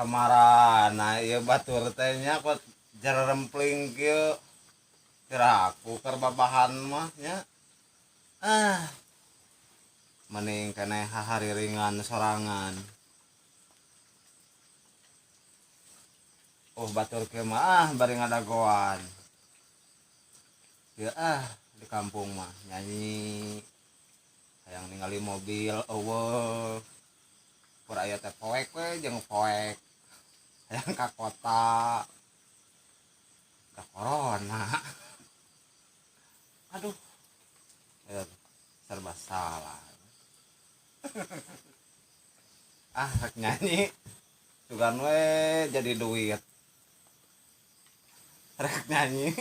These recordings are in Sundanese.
Kamarana ieu batur teh nya kok jarerempling kieu. Kira aku keur babahan mah nya. Ah. Mending keneh hahariringan sorangan. Oh batur kieu mah ah bari ngadagoan. Kieu ah di kampung mah nyanyi. Hayang ningali mobil eueuh. Pur aya teh poek we jeung poek. Hayang ka kota. Da corona. Aduh. Ya, serba salah. Ah, rek nyanyi. Sugan we jadi duit. Rek nyanyi.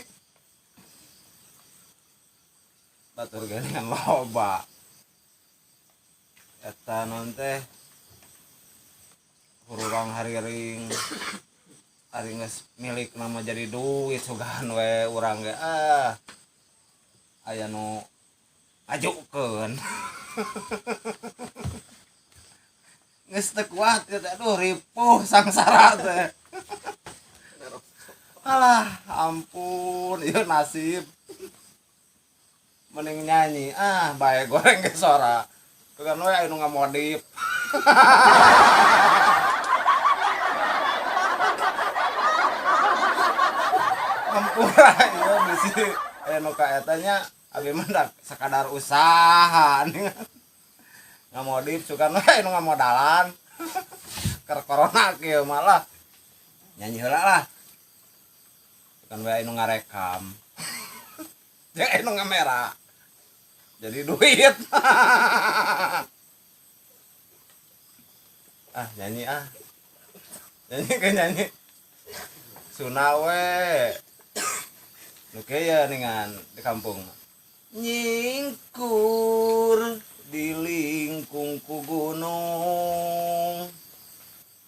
Batur geningan loba. Eta non teh hururang hariring. Ari geus milik nama jadi duit sugan we urang ge ah. Aya nu ngajukeun. Geus teu kuat teh, aduh ripuh sangsara teh. Alah, ampun, ieu nasib. Mending nyanyi, ah bae goreng ge sora. Sugan we aya nu ngamodif. Ampura ieu bisi aya nu ka eta nya abi mah da sakadar usaha ngamodif sugan we aya nu ngamodalan. Keur corona kieu malah nyanyi heula lah. Sugan we aya nu ngarekam. Jeung aya nu ngamera. Jadi duit. Ah nyanyi ah. Nyanyi ke nyanyi. Suna we. Nu kieu ningan di kampung. Nyingkur di lingkung ku gunung.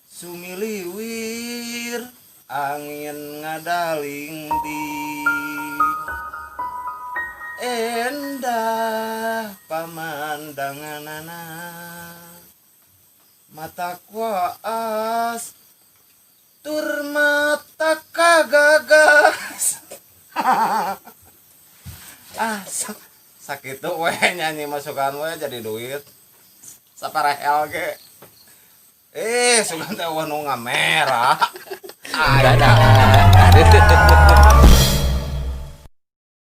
Sumiliwir angin ngadaling di. Endah pamandanganana. Mata kuas tur mata kagagas. Ah, sakitu we nyanyi masukan we jadi duit. Saparehel ge. Sugan teh eueuh nu ngamera. Dadah.